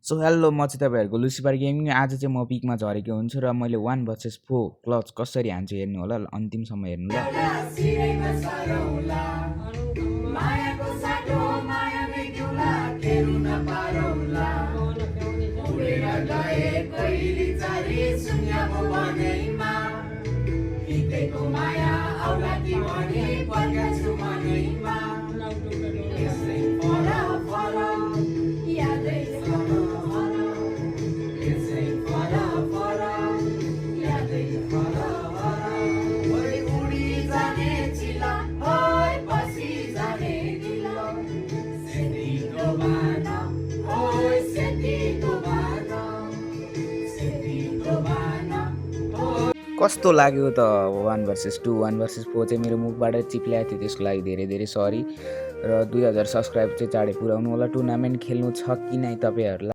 So hello, म चाहिँ तपाईँहरूको लुसिफर गेमिङ। आज चाहिँ म पिकमा झरेको हुन्छु र मैले 1 भर्सेस 4 क्लच कसरी हान्छु हेर्नु होला, अन्तिमसम्म हेर्नु ल। कस्तो लाग्यो त 1 भर्सेस 2 1 भर्सेस 4 चाहिँ मेरो मुखबाट चिप्ल्याएको थियो, त्यसको लागि धेरै धेरै सरी। र 2000 सब्सक्राइब चाहिँ चाँडै पुऱ्याउनु होला। टुर्नामेन्ट खेल्नु छ कि नै तपाईँहरूलाई?